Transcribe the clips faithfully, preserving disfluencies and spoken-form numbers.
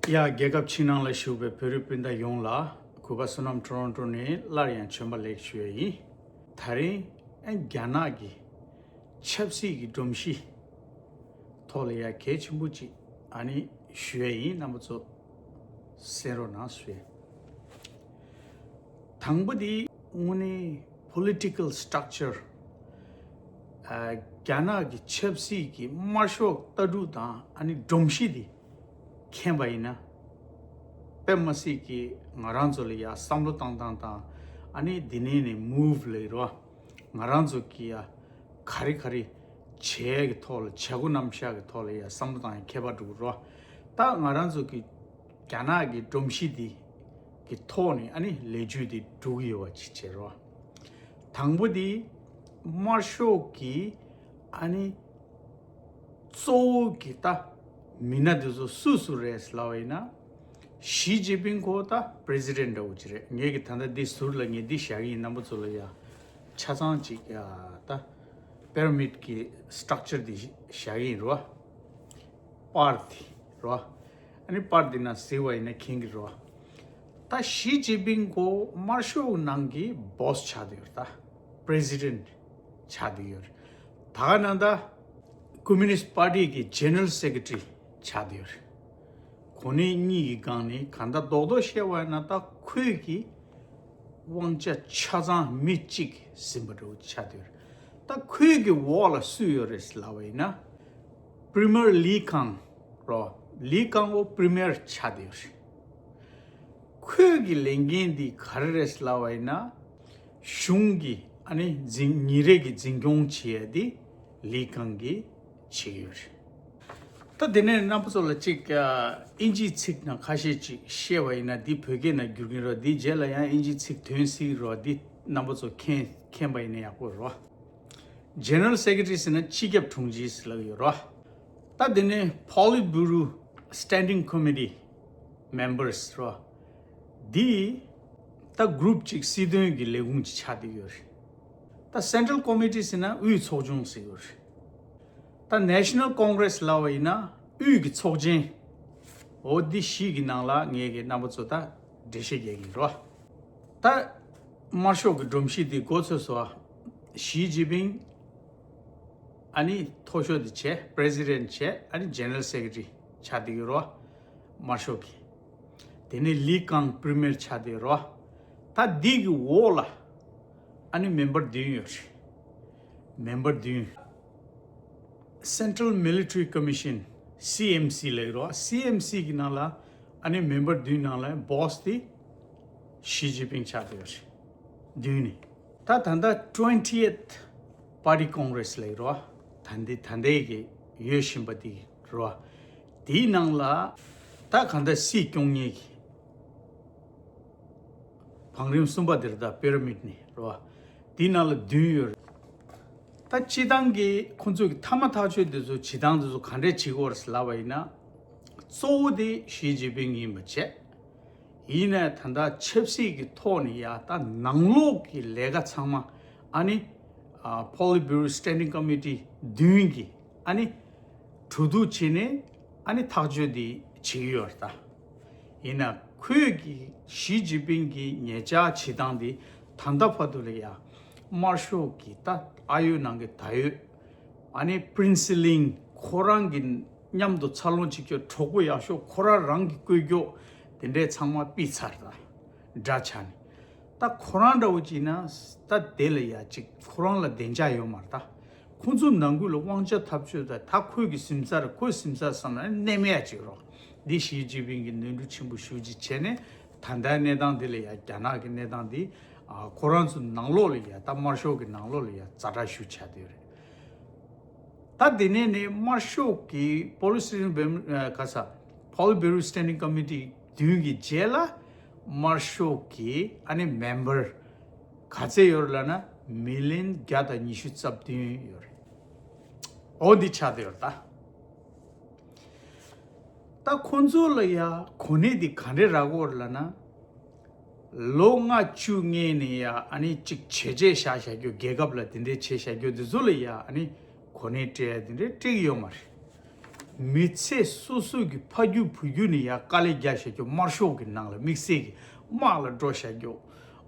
ཡ། རྒྱལ་ཁབ་ཕྱི་ནང་ལ་བཞུགས་པའི་བོད་རིགས་སྤུན་ཟླ་ཡོངས་ལ་གུས་པ་བསོད་ནམས་ཊོ་རོན་ཊོ་ནས་སླར་ཡང་བྱོན་པ་ལེགས་ཞུ་ཡ་ཡིན། ད་རིང་ཨ་རྒྱ་ནག་གི་ཆབ་སྲིད་ཀྱི་སྒྲོམ་གཞི་ཐོག་ལ་ཡ་གལ་ཆེན་པོ་ཅིག་ཨ་ནི་ཞུ་ཡ་ཡིན། རྣམ་པ་ཚོ་གསན་རོགས་གནང་ཞུ་ཡ། དང་པོ་དེ་དངོས་གནས་political structure ཨ་རྒྱ་ནག་གི་ཆབ་སྲིད་ཀྱི་དམར་ཤོག་ལྟ་གྲུབ་དང་ཨ་ནི་སྒྲོམ་གཞི་དེ་མཁྱེན་པ་ཡིན་ན། དཔེ་མ་སྲིད་ཀྱི་ང་རང་ཚོ་ལ་ཡ་བསམ་བློ་བཏང་སྟངས་དང་ཨ་ནི་འདི་ནས་ནས་move ལ་ཡོད་རོ། ང་རང་ཚོ་གི་ཡ་ག་རེ་ག་རེ་བྱས་ཀྱི་ཐོག་ལ་བྱེད་སྒོ་རྣམ་གཞག་གི་ཐོག་ལ་ཡ་བསམ་བློ་བཏང་ཡ་ཁྱད་པར་འགྲོ་གི་རོ། ད་ང་རང་ཚོ་གི་རྒྱ་ནག་གི་སྒྲོམ་གཞི་འདི་གི་ཐོག་ནས་ཨ་ནི་ལས་རྒྱུ་འདི་འགྲོ་གི་ཡོད་པ་ཅིག་བྱེད་རོ། དང་པོ་འདི་དམར་ཤོག་གི་ཨ་ནི་གཙོ་བོ་གི་ད་མི་སྣ་འདི་ཚོ་སུ་སུ་རེད་ལབ་པ་ཡིན་ན། ཞི་ཅིན་ཕིང་ཁོ་ད་president འདྲ་བོ་ཅིག་རེད། ངས་གི་ད་ལྟ་འདི་ཟུར་ལ་ངས་འདི་བཞག་གི་ཡིན། རྣམ་པ་ཚོ་ལ་ཡ་ཆ་ཚང་ཅིག་ཡ་ད་pyramid གི་structure འདི་བཞག་གི་ཡིན་རོ། པར་འདི་རོ། ཨ་ནི་པར་འདི་ན་གཟིགས་པ་ཡིན་ན་མཁྱེན་གི་རོ། ད་ཞི་ཅིན་ཕིང་ཁོ་དམར་ཤོག་ནང་གི་boss ཆགས་བསྡད་ཡོད་རེད། ད་president ཆགས་བསྡད་ཡོད་རེད། ད་ག་ནང་ད་Communist Party གི་general secretary ཆགས་བསྡད་ཡོད་རེད། གོ་གནས་གཉིས་ཀྱི་སྒང་ནས་གང་ལྟར་རྡོག་རྡོག་བཤད་པ་ཡིན་ན་ད་ཁོས་ཀྱི་དབང་ཆ་ཆ་ཚང་མི་གཅིག་ཟིན་པ་འདྲ་བོ་ཆགས་བསྡད་ཡོད་རེད། ད་ཁོས་ཀྱི་འོག་ལ་སུ་ཡོད་རེད་ལབ་པ་ཡིན་ན། Premier Li Qiang རོ། ལི་ཀང་ཨོ་Premier ཆགས་བསྡད་ཡོད་རེད། ཁོས་ཀྱི་ལས་འགན་འདི་ག་རེ་རེད་ལབ་པ་ཡིན་ན། གཞུང་གི་ཨ་ནི་འཛིན་ཉིན་རེ་གི་འཛིན་སྐྱོང་བྱེད་ཡ་འདི་ལི་ཀང་གིས་བྱེད་ཀྱི་ཡོད་རེད། ད་དེ་ནས་རྣམ་པ་ཚོ་ལ་གཅིག་ཨ་ཨིན་ཇིའི་ཚིག་ནང་ཁ་ཤས་ཅིག་བཤད་པ་ཡིན་ན། འདི་བོད་སྐད་ནང་བསྒྱུར་གྱིན་རོ། འདི་རྗེས་ལ་ཡང་ཨིན་ཇིའི་ཚིག་དོན་གཟིགས་རོ། འདི་རྣམ་པ་ཚོ་མཁྱེན་མཁྱེན་པ་ཡིན་ན་ཡག་པོ་རོ། General Secretary ཟེར་ན་སྤྱི་ཁྱབ་དྲུང་ཆེ་ཟེར་ལབ་ཡོད་རོ། ད་དེ་ནས་Politburo Standing Committee members རོ། འདི་ད་group གཅིག་སྲིད་དོན་གྱི་ལས་ཁུངས་ཅིག་ཆགས་བསྡད་ཡོད་རེད། ད་Central Committee ཟེར་ན་དབུས་ཚོགས་ཆུང་ཟེར་ཡོད་རེད། ད་National Congress ལབ་པ་ཡིན་ན་དབུས་ཀྱི་ཚོགས་ཆེན། འོ་འདི་བཞི་གི་ནང་ལ་ངས་ཀྱི་རྣམ་པ་ཚོ་ད་འགྲེལ་བཤད་རྒྱག་གི་ཡིན་རོ། ད་དམར་ཤོག་གི་སྒྲོམ་གཞི་འདི་འགོ་ཚུགས་སོ། ཞི་ཅིན་ཕིང་ཨ་ནི་མཐོ་ཤོས་འདི་བྱས། President བྱས། ཨ་ནི་General Secretary ཆགས་བསྡད་ཡོད་རོ། དམར་ཤོག་གི། དེ་ནས་ལི་ཀང་Premier ཆགས་བསྡད་ཡོད་རོ། ད་འདི་གི་འོག་ལ་ཨ་ནི་མེམ་བར་བདུན་ཡོད་རེད། མེམ་བར་བདུན། Central Military Commission CMC ལབ་ཀྱི་རོ། CMC གི་ནང་ལ་ཨ་ནི་མེམ་བར་བདུན་ནང་ལ་boss དེ་ཞི་ཅིན་ཕིང་ཆགས་བསྡད་ཡོད་རེད། བདུན་ནི། ད་ད་ལྟ་twentieth Party Congress ལབ་ཀྱི་རོ། ད་འདི་ད་ལྟའི་གི་ཡོད་བཞིན་པ་དེ་རོ། དེའི་ནང་ལ་ད་གང་ལྟར་སྲིད་སྐྱོང་མཁན་གྱི་བང་རིམ་གསུམ་པ་དེར་ད་པི་ར་མིད་ནི་རོ། དེའི་ནང་ལ་བདུན་ཡོད་རེད། ད་སྤྱི་བཏང་གི་ཁོང་ཚོ་གི་མཐའ་མ་ཐག་ཆོད་དེ་ཚོ་བྱེད་སྟངས་དེ་ཚོ་ག་འདྲས་བྱེད་དགོས་རེད་ལབ་པ་ཡིན་ན། གཙོ་བོ་དེ་ཞི་ཅིན་ཕིང་ཡིན་པ་བྱས། ཡིན་ནའི་ད་ལྟ་ཆབ་སྲིད་ཀྱི་ཐོག་ནས་ཡ་ད་ནང་ལོགས་ཀྱི་ལས་ཀ་ཚང་མ་ཨ་ནི་ཨ་Politburo Standing Committee བདུན་གྱིས་ཨ་ནི་གྲོས་བསྡུར་བྱས་ནས་ཨ་ནི་ཐག་གཅོད་དེ་བྱེད་ཀྱི་ཡོད་རེད་ད། ཡིན་ན་ཁོས་ཀྱི་ཞི་ཅིན་ཕིང་གི་ཉེ་ཆར་བྱེད་སྟངས་དེ་ད་ལྟ་བར་དུ་ལ་ཡ་དམར་ཤོག་གི་ད་ཨ་ཡོད་ནང་གི་ད་ཡོད། ཨ་ནི་པྲིན་སི་ལིང་ཁོ་རང་གི་མཉམ་དུ་འཚར་ལོངས་བྱེད་རྒྱུ་གྲོགས་པོ་ཡག་ཤོས་ཁོ་རང་རང་གི་བཀོད་རྒྱུ་དེ་འདྲས་ཚང་མ་ཕུད་ཚར་ད། འདྲ་ཆགས་ནས། ད་ཁོ་རང་འདྲ་བོ་ཅིག་ན་ད་དེ་ལ་ཡ་ཅིག་ཁོ་རང་ལ་བདེ་འཇགས་ཡོད་མ་རེད་ད། ཁོང་ཚོ་ནང་ཁུལ་ལ་དབང་ཆ་འཐབ་རྩོད་ད་ད་ཁོས་ཀྱི་ཟིན་ས་རེད། ཁོས་ཟིན་ས་བསམ་ན་གནས་མེད་ཡ་ཅིག་རོ། འདི་ཞི་ཅིན་ཕིང་གིས་ནོར་འཁྲུལ་ཆེན་པོ་ཞེ་ཅིག་བྱས་ནས་ད་ལྟའི་གནས་སྟངས་འདི་ལ་ཡ་རྒྱ་ནག་གི་གནས་སྟངས་འདི་ཨ་ཁོ་རང་ཚོ་ནང་ལོགས་ལ་ཡ་ད་དམར་ཤོག་གི་ནང་ལོགས་ལ་ཡ་ཛ་དྲག་ཞེ་ཆགས་བསྡད་ཡོད་རེད། ད་དེ་ནས་ནི་དམར་ཤོག་གི་Politburo ག་ས་Politburo Standing Committee བདུན་གྱི་རྗེས་ལ་དམར་ཤོག་གི་ཨ་ནི་མེམ་བར་ག་ཚད་ཡོད་རེད་ལབ་ན་མི་ལི་ཡོན་བརྒྱ་དང་ཉི་ཤུ་རྩ་བདུན་ཡོད་རེད། འོ་འདི་ཆགས་བསྡད་ཡོད་རེད་ད། ད་ཁོང་ཚོ་ལ་ཡ་གོ་གནས་འདི་ག་འདྲས་རག་གི་ཡོད་རེད་ལབ་ན། ལོ་ལྔ་བཅུ་སྔོན་ནས་ཡ་ཨ་ནི་གཅིག་བྱས་རྗེས་བཞག་བཞག་རྒྱུ། རྒྱལ་ཁབ་ལ་དེ་འདྲས་བྱས་བཞག་རྒྱུ་དེ་ཚོ་ལ་ཡ་ཨ་ནི་གོ་གནས་སྤྲད་ཡ་དེ་འདྲས་སྤྲད་ཀྱི་ཡོད་མ་རེད། མི་ཚེ་སོ་སོ་གི་ཕ་རྒྱུད་བུ་རྒྱུད་ནས་ཡར་དཀའ་ལས་རྒྱག་བཞག་རྒྱུ། དམར་ཤོག་གི་ནང་ལ་དམིགས་བསལ་གྱི་དམག་ལ་འགྲོ་བཞག་རྒྱུ།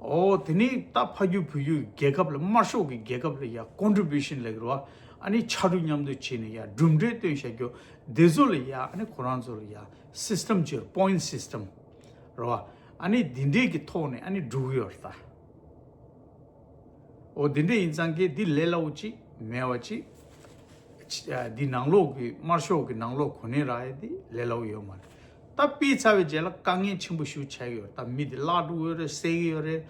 ཨོ་དེ་ནས་ད་ཕ་རྒྱུད་བུ་རྒྱུད་རྒྱལ་ཁབ་ལ་དམར་ཤོག་གི་རྒྱལ་ཁབ་ལ་ཡར་ཀོན་ཊི་བུ་ཤན་ལབ་ཀྱི་རེད་བ། ཨ་ནི་ཕྱར་གྲུ་མཉམ་དུ་བྱས་ནས་ཡར་གྲུབ་འབྲས་བཏོན་བཞག་རྒྱུ། དེ་ཚོ་ལ་ཡར་ཨ་ནི་ཁོ་རང་ཚོ་ལ་ཡར་སིས་ཊམ་ཅིག་ཡོད་རེད། པོ་ཡིན་ཊི་སིས་ཊམ་རེད་བ། ཨ་ནི་འདི་འདྲས་ཀྱི་ཐོག་ནས་ཨ་ནི་འགྲོ་གི་ཡོད་རེད་ད། འོ་འདི་འདྲས་ཡིན་ཙང་གི་འདི་ལས་སླ་བོ་ཅིག་མེད་པ་ཅིག་ཨ། འདི་ནང་ལོགས་ཀྱི་དམར་ཤོག་གི་ནང་ལོགས་གོ་གནས་རག་ཡས་འདི་ལས་སླ་བོ་ཡོད་མ་རེད། ད་ཕུད་ཚར་བའི་རྗེས་ལ་དཀའ་ངལ་ཆེན་པོ་ཞིག་ཆགས་ཀྱི་ཡོད་རེད། ད་མི་འདི་བརླག་འགྲོ་གི་ཡོད་རེད། བསད་ཀྱི་ཡོད་རེད།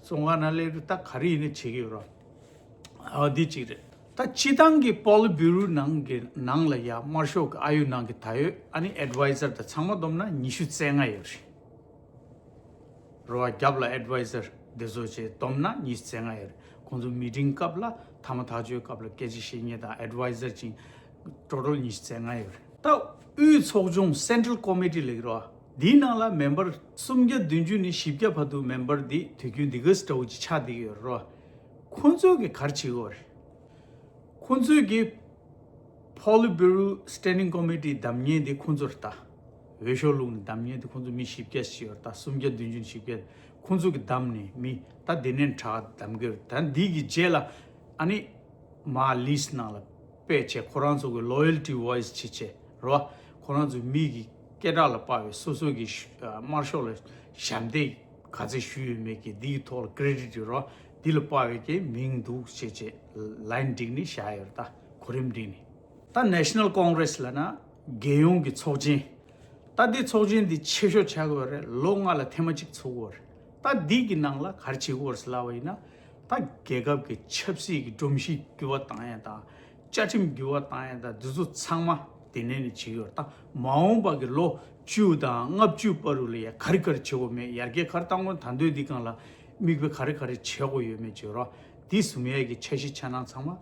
བཙོན་ཁང་ནང་སླེབས་རེད། ད་ག་རེ་ཡིན་ནའི་བྱེད་ཀྱི་ཡོད་རེད། ཨ་འདི་གཅིག་རེད། ད་སྤྱི་བཏང་གི་པོ་ལིཊ་བྷུ་རོ་ནང་གི་ནང་ལ་ཡ་དམར་ཤོག་གི་ཨ་ཡུ་ནང་གི་ད་ཡོད་ཨ་ནི་ཨེཌ་ཝའི་ཛར་དང་ཚང་མ་བསྡོམས་ན་ཉི་ཤུ་རྩ་ལྔ་ཡོད་རེད། རེད་བ། རྒྱབ་ལ་ཨེཌ་ཝའི་ཛར་འདི་ཚོ་བྱས་བསྡོམས་ན་ཉི་ཤུ་རྩ་ལྔ་ཡོད་རེད། ཁོང་ཚོ་མི་ཊིང་སྐབས་ལ་མཐའ་མ་ཐག་གཅོད་སྐབས་ལ་སྐད་ཆ་བཤད་མཁན་དང་ཨེཌ་ཝའི་ཛར་ཅིག་ཊོ་ཊལ་ཉི་ཤུ་རྩ་ལྔ་ཡོད་རེད། ད་དབུས་ཚོགས་ཆུང་སེན་ཊྲལ་ཀོ་མི་ཊི་ལབ་ཀྱི་རེད་བ། འདིའི་ནང་ལ་མེམ་བར་སུམ་བརྒྱ་བདུན་ཅུ་ནས་བཞི་བརྒྱ་བར་དུ་མེམ་བར་འདི་དུས་རྒྱུན་འདི་ག་ཙམ་འདྲ་བོ་ཅིག་ཆགས་བསྡད་ཀྱི་ཡོད་རེད་བ། ཁོང་ཚོས་ཀྱིས་ག་རེ་བྱེད་ཀྱི་ཡོད་རེད། ཁོང་ཚོས་ཀྱིས་པོ་ལིཊ་བྷུ་རོ་སི་ཊེན་ཌིང་ཀོ་མི་ཊི་བདམས་མཁན་དེ་ཁོང་ཚོ་རེད་ད། འོས་ཤོག་བླུགས་ནས་བདམས་མཁན་དེ་ཁོང་ཚོ་མི་བཞི་བརྒྱ་ཞིག་ཡོད་རེད་ད། སུམ་བརྒྱ་བདུན་ཅུ་བཞི་བརྒྱ་ཁོང་ཚོ་གིས་བདམས་ནས་མི་ད་དེ་ནས་དྲག་བདམས་གྱི་རེད། ད་འདི་གི་རྗེས་ལ་ཨ་ནི་མར་ལིསི་ཊི་ནང་ལ་ཕུད་བྱས་ཁོ་རང་ཚོ་གི་ལོ་ཡལ་ཊི་བོ་ཡིས་བྱེད་བྱས་རེད་བ། ཁོ་རང་ཚོ་མི་གི་སྐད་གྲགས་ལ་དཔག་པའི་སོ་སོ་གི་ཤུ་ཨ་དམར་ཤོག་ལ་ཞབས་འདེགས་ག་ཚད་ཞུས་ཡོད་མེད་ཀྱི་འདི་གི་ཐོག་ལ་ཀི་རེ་ཌིཊ་ཡོད་རེད་བ། འདི་ལ་དཔག་པའི་གི་མིང་འདུག་བྱས་བྱས་ལའིན་བསྒྲིགས་ནས་བཞག་ཡོད་རེད་ད། གོ་རིམ་བསྒྲིགས་ནས། ད་ནེ་ཤ་ནལ་ཀོང་གྷི་རེ་སི་ལབ་ན་རྒྱལ་ཡོངས་ཀྱི་ཚོགས་ཆེན། ད་འདི་ཚོགས་ཆེན་འདི་ཆེ་ཤོས་ཆགས་ཀྱི་ཡོད་རེད། ལོ་ལྔ་ལ་ཐེངས་མ་གཅིག་ཚོགས་ཀྱི་ཡོད་རེད། ད་འདི་གི་ནང་ལ་ག་རེ་བྱེད་ཀྱི་ཡོད་རེད་ཟེར་ལབ་པ་ཡིན་ན། ད་རྒྱལ་ཁབ་ཀྱི་ཆབ་སྲིད་ཀྱི་སྒྲོམ་གཞི་འགྱུར་བ་བཏང་ཡས་དང་། བཅའ་ཁྲིམས་འགྱུར་བ་བཏང་ཡས་དང་འདི་ཚོ་ཚང་མ་དེ་ནས་ནས་བྱེད་ཀྱི་ཡོད་རེད། ད་མ་འོངས་པ་གི་ལོ་བཅུ་དང་ལྔ་བཅུ་བར་དུ་ལ་ཡ་ག་རེ་ག་རེ་བྱེད་དགོས་མེད། ཡར་རྒྱས་ག་རེ་གཏང་དགོས། ད་དུང་འདི་སྒང་ལ་མིག་དཔེ་ག་རེ་ག་རེ་བྱེད་དགོས་ཡོད་མེད་བྱེད་རོགས། འདི་བཟུང་ཡས་ཀྱི་འཆར་གཞི་འཆར་སྣང་ཚང་མ་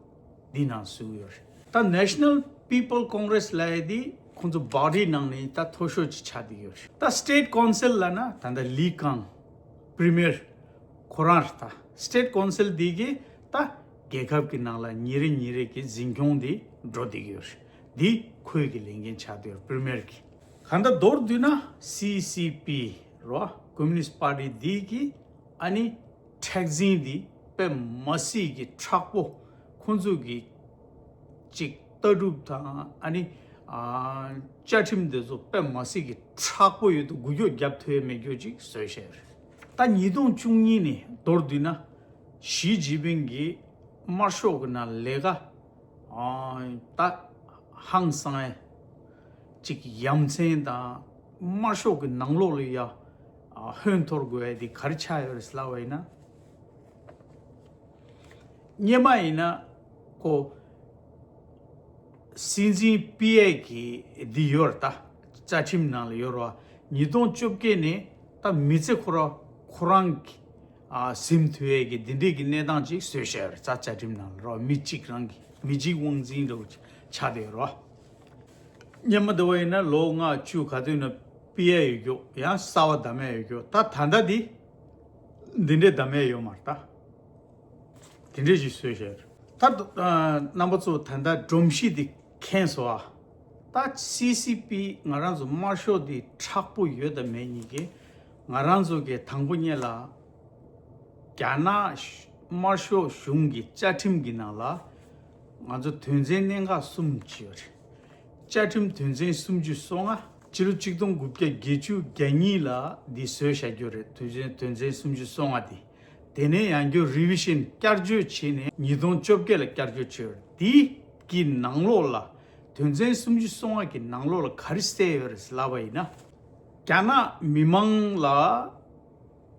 འདི་ནང་བཟོས་ཡོད་རེད། ད་National People Congress་ལབ་ཡས་འདི་ཁོང་ཚོ་པར་ཊི་ནང་ནས་ད་མཐོ་ཤོས་ཅིག་ཆགས་བསྡད་ཡོད་རེད། ད་State Council་ལབ་ན་ད་ལྟ་ལི་ཀང་པི་རི་མེར་ཁོ་རང་རེད་ད། State Council་འདི་གི་ད་རྒྱལ་ཁབ་ཀྱི་ནང་ལ་ཉིན་རེ་ཉིན་རེ་གི་འཛིན་སྐྱོང་འདི་འགྲོ་བསྡད་ཀྱི་ཡོད་རེད། འདི་ཁོས་ཀྱི་ལས་འགན་ཆགས་བསྡད་ཡོད་རེད། པི་རི་མེར་གི། གང་ལྟར་མདོར་བསྡུས་ན་སི་སི་པི་རེད་བ། Communist Party་འདི་གི་ཨ་ནི་མཁྲེགས་འཛིན་འདི་དཔེ་མ་སྲིད་ཀྱི་མཁྲེགས་པོ། ཁོང་ཚོ་གི་ཅིག་ལྟ་གྲུབ་དང་ཨ་ནི་ཨ་བཅའ་ཁྲིམས་འདི་ཚོ་དཔེ་མ་སྲིད་ཀྱི་མཁྲེགས་པོ་ཡོད་དུ་འགུལ་སྐྱོད་རྒྱབ་ཐུབ་ཡས་མེད་རྒྱུ་ཅིག་བཟོས་བཞག་ཡོད་རེད། ད་ཉིས་སྟོང་བཅུ་གཉིས་ནས་མདོར་བསྡུས་ན་ཞི་ཅིན་ཕིང་གིས་དམར་ཤོག་གི་ནང་ལས་ཀ་ཨ་ད་ཧང་སང་ཡས་ཅིག་ཡ་མཚན་དང་དམར་ཤོག་གི་ནང་ལོགས་ལ་ཡ་ཨ་ཧོན་འཐོར་དགོས་ཡས་དེ་ག་རེ་ཆགས་ཡོད་རེད་ལབ་པ་ཡིན་ན། སྔོན་མ་ཡིན་ན་ཁོ་སྲིད་འཛིན་པི་ཨེ་གི་འདི་ཡོད་རེད་ད། རྩ་ཁྲིམས་ནང་ལ་ཡོད་རེད་བ། ཉིས་སྟོང་བཅོ་བརྒྱད་ནས་ད་མི་ཚེ་ཁོ་ར་ཁོ་རང་གི་ཨ་ཟིན་ཐུབ་ཡས་ཀྱི་འདི་འདྲས་ཀྱི་གནས་སྟངས་ཅིག་བཟོས་བཞག་ཡོད་རེད། རྩ་རྩ་ཁྲིམས་ནང་ལ་རོ། མི་གཅིག་རང་གི་མི་གཅིག་དབང་འཛིན་འདྲ་བོ་ཅིག་ཆགས་བསྡད་ཡོད་རེད་བ། སྔོན་མ་འདི་བ་ཡིན་ན་ལོ་ལྔ་བཅུ་ག་དུས་ན་ཕུད་ཡས་ཡོད་རྒྱུ། ཡང་གསར་བ་བདམས་ཡས་ཡོད་རྒྱུ། ད་ད་ལྟ་འདི་འདི་འདྲས་བདམས་ཡས་ཡོད་མ་རེད་ད། དེ་འདྲས་ཞིག་བཟོས་བཞག་ཡོད་རེད། ད་ཨ་རྣམ་པ་ཚོ་ད་ལྟ་སྒྲོམ་གཞི་འདི་མཁྱེན་སོང་ཨ། ད་སི་སི་པི་ང་རང་ཚོ་དམར་ཤོག་འདི་མཁྲེགས་པོ་ཡོད་དང་མེད་གཉིས་ཀྱིས་ང་རང་ཚོ་གི་དང་པོ་ཉིད་ལ་རྒྱ་ནག་དམར་ཤོག་གཞུང་གི་བཅའ་ཁྲིམས་ཀྱི་ནང་ལ་ང་ཚོ་དོན་ཚན་གནད་འགག་གསུམ་ཅིག་ཡོད་རེད། བཅའ་ཁྲིམས་དོན་ཚན་སུམ་ཅུ་སོ་ལྔ། སྤྱི་ལོ་ཆིག་སྟོང་དགུ་བརྒྱ་བརྒྱད་ཅུ་གྱ་གཉིས་ལ་འདི་བཟོས་བཞག་རྒྱུ་རེད། དོན་ཚན་དོན་ཚན་སུམ་ཅུ་སོ་ལྔ་འདི། དེ་ནས་ཡང་བསྐྱར་རི་བི་ཤན་བསྐྱར་བཅོས་བྱས་ནས་ཉིས་སྟོང་བཅོ་བརྒྱད་ལ་བསྐྱར་བཅོས་བྱས་ཡོད་རེད། འདི་གི་ནང་ལོགས་ལ་དོན་ཚན་སུམ་ཅུ་སོ་ལྔ་གི་ནང་ལོགས་ལ་ག་རེ་གསལ་ཡོད་རེད་ལབ་པ་ཡིན་ན། རྒྱ་ནག་མི་མང་ལ་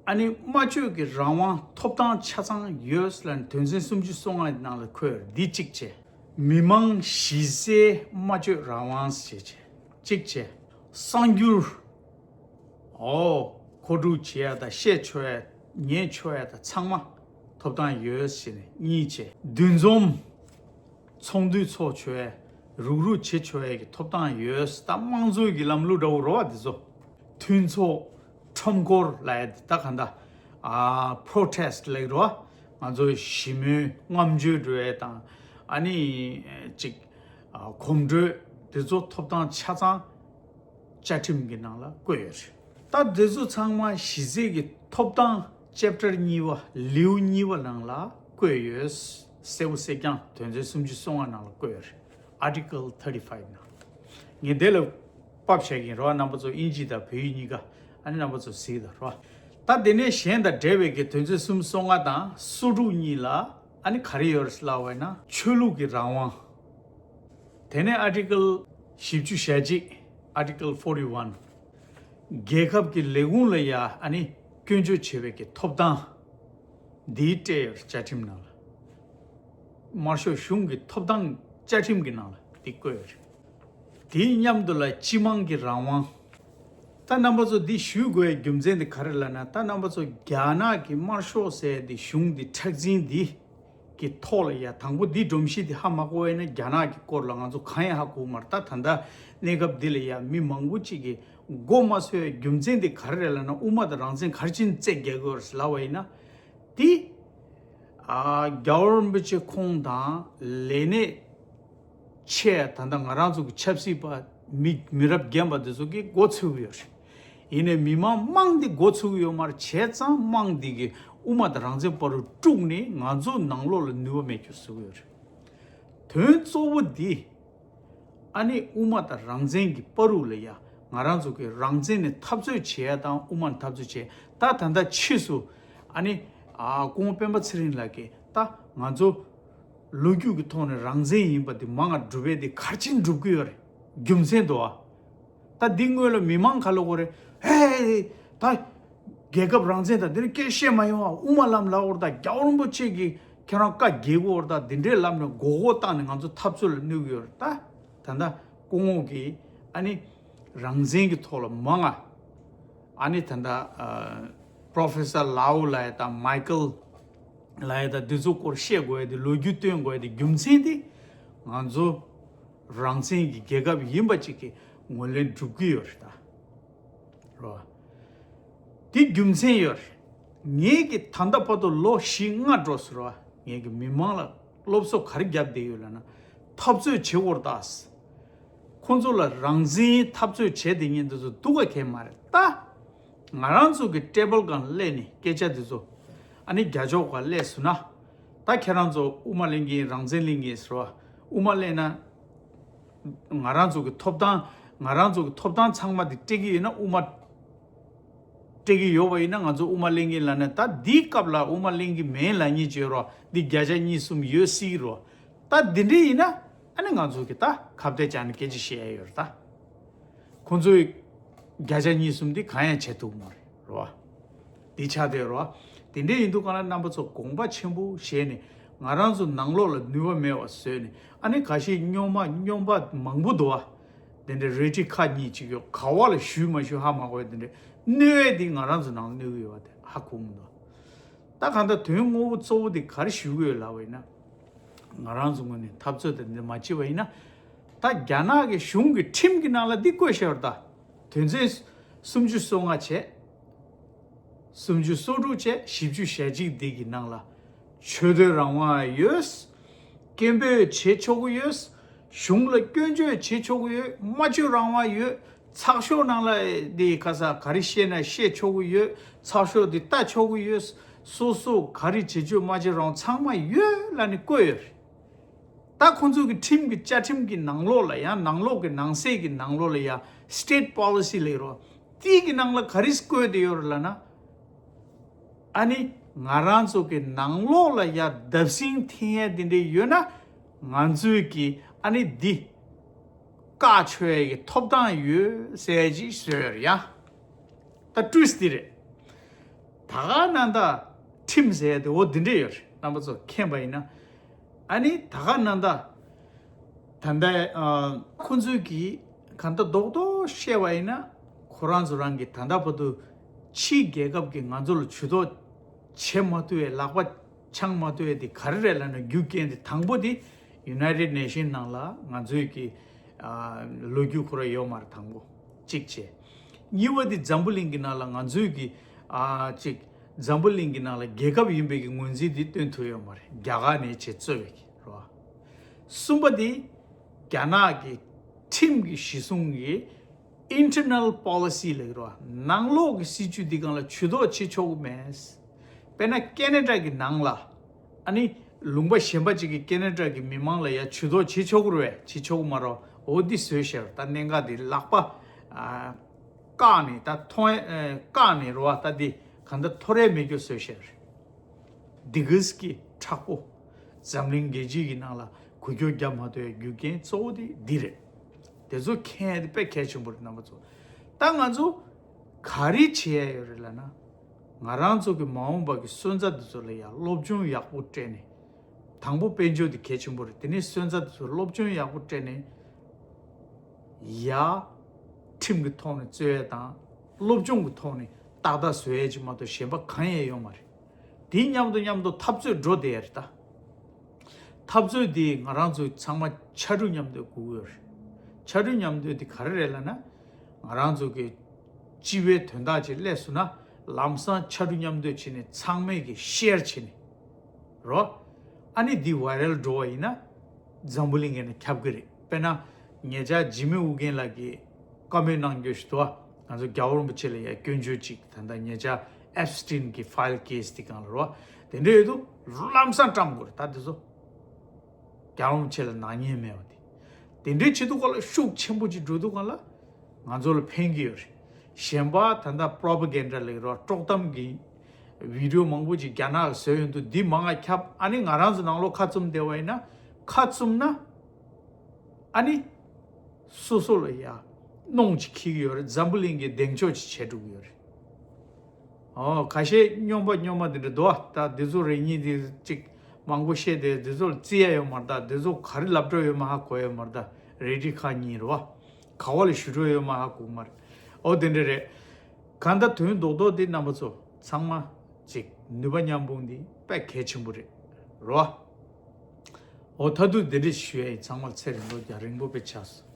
ཨ་ནི་སྨྲ་བརྗོད་ཀྱི་རང་དབང་ཐོབ་ཐང་ཆ་ཚང་ཡོད་ལབ་ནས་དོན་ཚན་སུམ་ཅུ་སོ་ལྔ་ནང་ལ་འཁོད་ཡོད་རེད། འདི་གཅིག་བྱས། མི་མང་གཞི་རྩའི་སྨྲ་བརྗོད་རང་དབང་ཞེས་བྱས། གཅིག་བྱས། གསར་འགྱུར། ཨོ། མཁོ་སྒྲུབ་བྱེད་ཡ་དང་བཤད་ཆོག་ཡ། ཉན་ཆོག་ཡ་དང་ཚང་མ་ཐོབ་ཐང་ཡོད་ཟེར་ནས་གཉིས་བྱས། འདུ་འཛོམས། ཚོགས་འདུ་ཚོགས་ཆོག་ཡ། རུག་རུག་བྱེད་ཆོག་ཡ་གི་ཐོབ་ཐང་ཡོད། ད་དམངས་གཙོའི་གི་ལམ་ལུགས་འདྲ་བོ་རེད་བ་འདི་ཚོ། མཐུན་ཚོགས། ཁྲོམ་སྐོར་ལབ་ཡ་འདི་ད་ག་འདྲ། ཨ་པྲོ་ཊེ་སི་ཊི་ལབ་ཀྱི་རེད་བ། ང་ཚོ་ཞི་མོལ་མཉམ་སྤྱོད་འགྲོ་ཡ་དང་། ཨ་ནི་ཅིག་ཨ་གོམ་བགྲོད་ དེ་ཚོ་ཐོབ་ཐང་ཆ་ཚང་བཅའ་ཁྲིམས་ཀྱི་ནང་ལ་བཀོད་ཡོད་རེད། ད་དེ་ཚོ་ཚང་མ་གཞི་རྩའི་གི་ཐོབ་ཐང་ཅེབ་ཊར་གཉིས་པ་ལེའུ་གཉིས་པ་ནང་ལ་བཀོད་ཡོད། གསལ་པོ་གསལ་རྐྱང་དོན་ཚན་སུམ་ཅུ་སོ་ལྔ་ནང་ལ་བཀོད་ཡོད་རེད། Article thirty five ནང་། ངས་དེ་ལ་ཕབ་བྱས་ཀྱིན་རོགས། རྣམ་པ་ཚོ་དབྱིན་ཇི་དང་བོད་ཡིག་གཉིས་ཀ་ཨ་ནི་རྣམ་པ་ཚོ་གཟིགས་དང་རོགས། ད་དེ་ནས་གཞན་དང་འབྲེལ་བའི་གི་དོན་ཚན་སུམ་ཅུ་སོ་ལྔ་དང་སོ་དྲུག་གཉིས་ལ་ཨ་ནི་ག་རེ་ཡོད་རེད་ལབ་པ་ཡིན་ན་ཆོས་ལུགས་ཀྱི་རང་དབང་། དེ་ནས་Article བཞི་བཅུ་ཞེ་གཅིག Article forty one རྒྱལ་ཁབ་ཀྱི་ལས་ཁུངས་ལ་ཡ་ཨ་ནི་སྐྱོན་བརྗོད་བྱེད་པའི་གི་ཐོབ་ཐང་འདིའི་སྤྲད་ཡོད་རེད། བཅའ་ཁྲིམས་ནང་ལ། དམར་ཤོག་གཞུང་གི་ཐོབ་ཐང་བཅའ་ཁྲིམས་ཀྱི་ནང་ལ་འདི་བཀོད་ཡོད་རེད། དེའི་མཉམ་དུ་ལ་སྤྱི་དམངས་ཀྱི་རང་དབང་། ད་རྣམ་པ་ཚོ་འདི་ཞུ་དགོས་རྒྱུ་མཚན་དེ་ག་རེ་ལབ་ན། ད་རྣམ་པ་ཚོ་རྒྱ་ནག་གི་དམར་ཤོག་ཟེར་དེ་གཞུང་འདི་མཁྲེགས་འཛིན་འདི་གི་ཐོག་ལ་ཡ་དང་པོ་འདི་སྒྲོམ་གཞི་འདི་ཧ་མ་གོ་བས་ན་རྒྱ་ནག་གི་སྐོར་ལ་ང་ཚོ་གང་ཡང་ཧ་གོ་མ་རེད། ད་ད་ལྟ་གནས་སྐབས་འདི་ལ་ཡ་མི་མང་པོ་ཅིག་གི་མགོ་མ་ཚོས་རྒྱུ་མཚན་དེ་ག་རེ་རེད་ལབ་ན། དབུ་མ་དང་རང་བཙན་ག་རེ་བྱས་ནས་རྩོད་རྒྱག་གི་ཡོད་རེད་ལབ་པ་ཡིན་ན། དེ་ཨ་རྒྱལ་བ་རིན་པོ་ཆེ་ཁོང་དང་ལས་སྣེ་ཆེ་ད་ལྟ་ང་རང་ཚོ་གི་ཆབ་སྲིད་པ་མི་མི་རབས་རྒན་པ་དེ་ཚོ་གིས་མགོ་ཚོས་ཀྱི་ཡོད་རེད། ཡིན་ནའི་མི་མང་དམངས་འདི་མགོ་ཚོས་ཀྱི་ཡོད་མ་རེད། བྱས་ཙང་དམངས་འདི་གི་དབུ་མ་དང་རང་བཙན་བར་དུ་དཀྲུགས་ནས་ང་ཚོ་ནང་ལོགས་ལ་ནུས་པ་མེད་རྒྱུ་བཟོ་གི་ཡོད་རེད། དོན་གཙོ་བོ་འདི་ཨ་ནི་དབུ་མ་དང་རང་བཙན་གྱི་བར་དུ་ལ་ཡ་ང་རང་ཚོ་གི་རང་བཙན་ནས་འཐབ་རྩོད་བྱེད་ཡ་དང་དབུ་མ་ནས་འཐབ་རྩོད་བྱེད་ད་ད་ལྟ་ཕྱིས་སུ་ཨ་ནི་ཨ་སྐུ་ངོ་སྤེན་པ་ཚེ་རིང་ལགས་ཀྱིས་ད་ང་ཚོ་ལོ་རྒྱུས་ཀྱི་ཐོག་ནས་རང་བཙན་ཡིན་པ་འདི་མང་ང་སྒྲུབ་པའི་འདི་ག་རེ་བྱས་ནས་སྒྲུབ་ཀྱི་ཡོད་རེད། རྒྱུ་མཚན་འདུག་ཨ། ད་འདི་སྔོན་ལ་མི་མང་ག་ལ་གོ་རེད། ཧེ། ད་རྒྱལ་ཁབ་རང་བཙན་དང་འདི་ནི་སྐད་བཤད་མ་ཡོང་བ། དབུ་མ་ལམ་ལ་འོར་ད་རྒྱལ་བ་རིན་པོ་ཆེ་གིས་ཁྱེད་རང་བཀའ་རྒྱལ་གོ་འོར་ད་འདི་འདྲའི་ལམ་ནས་མགོ་སྐོར་བཏང་ནས་ང་ཚོ་འཐབ་རྩོད་ལ་གནོད་ཀྱི་ཡོད་རེད། ད་ད་ལྟ་སྐུ་ངོ་གིས་ཨ་ནི་རང་བཙན་གྱི་ཐོག་ལ་མང་ང་ཨ་ནི་ད་ལྟ་Professor Lau ལབ་ཡ་དང་Michael ལབ་ཡ་དང་འདི་ཚོ་སྐོར་བཤད་དགོས་ཡ་དེ་ལོ་རྒྱུས་སྟོན་དགོས་ཡ་དེ་རྒྱུ་མཚན་དེ་ང་ཚོ་རང་བཙན་གྱི་རྒྱལ་ཁབ་ཡིན་པ་ཅིག་གི་ངོས་ལེན་སྒྲུབ་ཀྱི་ཡོད་རེད་ད། རོ། དེ་རྒྱུ་མཚན་ཡོད་རེད། ངས་ཀྱི་ད་ལྟ་བར་དུ་ལོ་བཞི་ལྔ་འགྲོ་སོང་རོ། ངས་ཀྱི་མི་མང་ལ་སློབ་གསོ་ག་རེ་བརྒྱབ་བསྡད་ཡོད་ལབ་ན། འཐབ་རྩོད་བྱེད་དགོས་རེད་ད། ཁོང་ཚོ་ལ་རང་བཙན་འཐབ་རྩོད་བྱས་བསྡད་མཁན་དེ་ཚོ་སྡུག་ག་གལ་མ་རེད་ད། ང་རང་ཚོ་གི་ཊེ་བལ་སྒང་སླེབས་ནས་སྐད་ཆ་དེ་ཚོ་ཨ་ནི་རྒྱ་ཕྱོགས་ཀ་སླེབས་སོང་ན། ད་ཁྱེད་རང་ཚོ་དབུ་མ་ལེན་གྱི་རང་བཙན་ལེན་གྱི་ཟེར་བ། དབུ་མ་ལེན་ན་ང་རང་ཚོ་གི་ཐོབ་ཐང་ང་རང་ཚོ་གི་ཐོབ་ཐང་ཚང་མ་དེ་སྤྲད་ཀྱི་ཡོད་ན། དབུ་མ་སྤྲད་ཀྱི་ཡོད་པ་ཡིན་ན་ང་ཚོ་དབུ་མ་ལེན་གྱི་ལབ་ན། ད་འདིའི་སྐབས་ལ་དབུ་མ་ལེན་གྱི་མེད་ལབ་མཁན་ཅིག་ཡོད་རོ། འདི་བརྒྱ་ཆ་གཉིས་གསུམ་ཡོད་སྲིད་རོ། ད་འདི་འདྲ་ཡིན་ན་ཨ་ནི་ང་ཚོ་གི་ད་ཁ་གཏད་བཅག་ནས་སྐད་ཆ་བཤད་ཡ་ཡོད་རེད་ད། ཁོང་ཚོས་བརྒྱ་ཆ་གཉིས་གསུམ་འདི་གང་ཡང་བྱེད་ཐུབ་མ་རེད་རོ། འདི་ཆགས་བསྡད་རོ། དེ་འདྲ་ཡིན་དུས་གང་ལ་རྣམ་པ་ཚོ་དགོངས་པ་ཆེན་པོ་བཞེས་ནས་ང་རང་ཚོ་ནང་ལོགས་ལ་ནུས་པ་མེད་པ་བཟོས་ནས། ཨ་ནི་ཁ་ཤས་སྨྱོན་མ་སྨྱོན་པ་མང་པོ་འདུག་བ། དེ་འདྲ་རལ་གྲི་ཁ་གཉིས་ཅིག་ཡོད། ག་བ་ལ་གཞུས་མ་གཞུས་ཧ་མ་གོ་བའི་དེ་འདྲ་གནོད་འོས་དེ་ང་རང་ཚོ་ནང་གནོད་ཀྱི་ཡོད་པ་དེ་ཧ་གོ་མི་འདུག་ད་གང་ལྟར་དོན་དངོས་པོ་གཙོ་བོ་དེ་ག་རེ་ཞུ་གི་ཡོད་ལབ་པ་ཡིན་ན། ང་རང་ཚོ་ངོས་ནས་འཐབ་རྩོད་དེ་འདི་མ་བྱས་པ་ཡིན་ན། ད་རྒྱ་ནག་གི་གཞུང་གི་ཁྲིམས་ཀྱི་ནང་ལ་འདི་བཀོད་བཞག་ཡོད་རེད་ད། དོན་ཚན་སུམ་ཅུ་སོ་ལྔ་བྱས། སུམ་ཅུ་སོ་དྲུག་བཅས་བཞི་བཅུ་ཞེ་གཅིག་འདི་གི་ནང་ལ། ཆོས་དད་རང་དབང་ཡོད། སྐད་འབོད་བྱེད་ཆོག་གི་ཡོད། གཞུང་ལ་སྐྱོན་བརྗོད་བྱེད་ཆོག་གི་ཡོད། སྨྲ་བརྗོད་རང་དབང་ཡོད། ཚགས་ཤོག་ནང་ལ་འདི་ག་ས་ག་རེ་བཤད་ན་བཤད་ཆོག་གི་ཡོད། ཚགས་ཤོག་འདི་ལྟ་ཆོག་གི་ཡོད། སོ་སོ་ག་རེ་བྱེད་ཆོག་སྨྲ་བརྗོད་རང་དབང་ཚང་མ་ཡོད་ལབ་ནས་བཀོད་ཡོད་རེད། ད་ཁོང་ཚོ་གི་ཁྲིམས་ཀྱི་བཅའ་ཁྲིམས་ཀྱི་ནང་ལོགས་ལ་ཡང་ནང་ལོགས་ཀྱི་ནང་གསེས་ཀྱི་ནང་ལོགས་ལ་ཡང་state policy ལབ་རོ། དེའི་གི་ནང་ལ་ག་རེ་བཀོད་དེ་ཡོད་རེད་ལབ་ན། ཨ་ནི་ང་རང་ཚོ་གི་ནང་ལོགས་ལ་ཡང་བརྡབ་གསིག་འཐེན་ཡ་དེ་འདྲ་ཡོད་ན། ང་ཚོའི་གི་ཨ་ནི་འདི་བཀག་ཆོག་ཡ་གི་ཐོབ་ཐང་ཡོད་ཟེར་ཅིག་བཟོས་ཡོད་རེད་ཡ། ད་ཏུས་འདི་རེད། ད་ག་ནང་ད་ཁྲིམས་ཟེར་ཡ་དེ་འོ་འདི་འདྲ་ཡོད་རེད། རྣམ་པ་ཚོ་མཁྱེན་པ་ཡིན་ན། ཨ་ནི་ད་ག་ནང་ད། ད་ལྟ་ཨ་ཁོ་ཚོས་ཀྱིས་གང་ལྟར་རྡོག་རྡོག་བཤད་པ་ཡིན་ན། ཁོ་རང་ཚོ་རང་གིས་ད་ལྟ་བར་དུ་ཕྱིའི་རྒྱལ་ཁབ་ཀྱིས་ང་ཚོ་ལ་ཇུས་གཏོགས་བྱེད་མ་ཐུབ་པའི་ལག་པ་འཆང་མ་ཐུབ་པའི་དེ་ག་རེ་རེད་ལབ་ན། རྒྱུ་རྐྱེན་དེ་དང་པོ་དེ་United Nations ནང་ལ་ང་ཚོས་ཀྱིས་ཨ་ལོ་རྒྱུས་ཁོ་རང་ཡོད་མ་རེད། དང་པོ་གཅིག་བྱས། གཉིས་པ་དེ་འཛམ་བུ་གླིང་གི་ནང་ལ་ང་ཚོས་ཀྱིས་ཨ་གཅིག་འཛམ་བུ་གླིང་གི་ནང་ལ་རྒྱལ་ཁབ་ཡིན་པའི་གི་ངོས་འཛིན་དེ་སྟོན་ཐུབ་ཡོད་མ་རེད། རྒྱ་གར་ནས་བྱས་གཙོས་པའི་གི་རེད་བ། གསུམ་པ་དེ་རྒྱ་ནག་གི་ ཁྲིམས་ཀྱི་གཞི་བཟུང་གི་internal policy ལབ་ཀྱི་རེད་བ། ནང་ལོགས་ཀྱི་སྲིད་ཇུས་འདི་སྒང་ལ་ཇུས་གཏོགས་བྱེད་ཆོག་གི་མེད། དཔེར་ན་ཁེ་ན་ཌ་གི་ནང་ལ་ཨ་ནི་ལུང་པ་གཞན་པ་ཅིག་གི་ཁེ་ན་ཌ་གི་མི་མང་ལ་ཡ་ཇུས་གཏོགས་བྱེད་ཆོག་གི་རེད་བས། བྱེད་ཆོག་གི་མ་རེད། འོ་འདི་བཟོས་ཤག་ད་གནད་འགག་འདི་ལག་པ་ཨ་བཀག་ནས་ད་མཐོང་ཨ་བཀག་ནས་རེད་བ། ད་འདི་གང་ལྟར་ཐོ་རེ་མེད་རྒྱུ་བཟོས་ཤག་རེད། འདི་གིས་ཀྱི་མཁྲེགས་པོ། འཛམ་གླིང་རྒྱལ་སྤྱི་གི་ནང་ལ་འགུལ་སྐྱོད་རྒྱག་མ་ཐུབ་པའི་རྒྱུ་རྐྱེན་གཙོ་བོ་དེ་འདི་རེད། དེ་ཚོ་མཁྱེན་ཡ་དེ་དཔེ་གལ་ཆེན་པོ་རེད་རྣམ་པ་ཚོ། ད་ང་ཚོ་ག་རེ་བྱེད་ཡ་ཡོད་རེད་ལབ་ན། ང་རང་ཚོ་གི་མ་འོངས་པ་གི་སོན་རྩ་འདི་ཚོ་ལ་ཡ་སློབ་སྦྱོང་ཡག་པོ་སྤྲད་ནས། དང་པོ་དཔལ་འབྱོར་དེ་གལ་ཆེན་པོ་རེད། དེ་ནས་སོན་རྩ་དེ་ཚོ་སློབ་སྦྱོང་ཡག་པོ་སྤྲད་ནས། ཡ། ཁྲིམས་ཀྱི་ཐོག་ནས་རྩོད་ཡ་དང་། སློབ་སྦྱོང་གི་ཐོག་ནས་ཏག་ཏག་བཟོ་ཡ་ཅིག་མ་གཏོགས་གཞན་པ་གང་ཡང་ཡོད་མ་རེད། དེའི་མཉམ་དུ་མཉམ་དུ་འཐབ་རྩོད་འགྲོ་བསྡད་ཡ་རེད་ད། འཐབ་རྩོད་དེ་ང་རང་ཚོ་ཚང་མ་ཕྱར་གྲུ་མཉམ་དུ་སྒུག་ཡོད་རེད། ཕྱར་གྲུ་མཉམ་དུ་དེ་ག་རེ་རེད་ལབ་ན། ང་རང་ཚོ་གི་སྤྱི་པའི་དོན་དག་ཅིག་སླེབས་སོང་ན། ལམ་སང་ཕྱར་གྲུ་མཉམ་དུ་བྱས་ནས་ཚང་མས་ཀྱི་ཤེར་བྱས་ནས། རོ། ཨ་ནི་འདི་ཝའི་རལ་འགྲོ་བ་ཡིན་ན། འཛམ་བུ་གླིང་ངོས་ནས་ཁྱབ་ཀྱི་རེད། དཔེར་ན། ཉེ་ཆར་འཇིགས་མེད་ཨོ་རྒྱན་ལགས་ཀྱིས་བཀའ་མོལ་གནང་རྒྱུ་ཞིག་འདུག་བ། ང་ཚོ་རྒྱལ་བ་རིན་པོ་ཆེ་ལ་ཡ་སྐྱོན་བརྗོད་ཅིག་ད་ལྟ་ཉེ་ཆར་ཨེབ་སི་ཊིན་གྱི་ཕའི་ལ་ཀེ་སི་དེ་སྒང་ལ་རོ། དེ་འདྲ་ཡོད་དུས་ལམ་སང་བཀྲམ་དགོས་རེད་ད་དེ་ཚོ། རྒྱལ་བ་རིན་པོ་ཆེ་ལ་ནག་ཉེས་མེད་པ་དེ། དེ་འདྲའི་བྱེད་དུས་སྒང་ལ་ཤུགས་ཆེན་པོ་ཅིག་འགྲོ་དུས་སྒང་ལ། ང་ཚོ་ལ་ཕན་གྱི་ཡོད་རེད། གཞན་པ་ད་ལྟ་པོ་རོ་པ་གན་ཌ་ལབ་ཀྱི་རེད་བ། དཀྲོག་གཏམ་གྱི་བི་ཌི་ཡོ་མང་པོ་ཅིག་རྒྱ་ནག་གིས་བཟོས་ཡོང་དུས་འདི་མང་ང་ཁྱབ། ཨ་ནི་ང་རང་ཚོ་ནང་ལོགས་ཁ་བཙུམ་བསྡད་པ་ཡིན་ན། ཁ་བཙུམ་ན། ཨ་ནི། སོ་སོ་ལ་ཡ། གནོང་ཅིག་འཁྱེར་གྱི་ཡོད་རེད། འཛམ་བུ་གླིང་གི་གདེང་འཇོག་ཅིག་བྱས་འགྲོ་གི་ཡོད་རེད། ཨོ་ཁ་ཤས་སྨྱོན་པ་སྨྱོན་མ་དེ་འདྲ་འདུག་ཨ། ད་འདི་ཚོ་རེ་གཉིས་དེ་གཅིག་མང་པོ་བཤད་དེ་འདི་ཚོ་ལ་བརྩི་ཡ་ཡོད་མ་རེད། ད་འདི་ཚོ་ག་རེ་ལབ་འགྲོ་ཡོད་མ་ཧ་གོ་ཡོད་མ་རེད། ད་རེ་ཌི་ཁག་གཉིས་རེད་བ། ག་བ་ལ་ཞུ་འགྲོ་ཡོད་མ་ཧ་གོ་མ་རེད། ཨོ་དེ་འདྲ་རེད། གང་ལྟར་དོན་རྡོག་རྡོག་འདི་རྣམ་པ་ཚོ་ཚང་མ་གཅིག་ནུས་པ་མཉམ་སྤུངས་འདི་དཔེ་གལ་ཆེན་པོ་རེད། རེད་བ། ཨོ་ད་དུང་འདི་འདྲ་ཞུ་ཡ་ཡིན། ཚང་མ་ལ་ཚེ་རིང་པོ་རྒྱ་རིང་པོ་དཔེ་ཆགས་སོང་།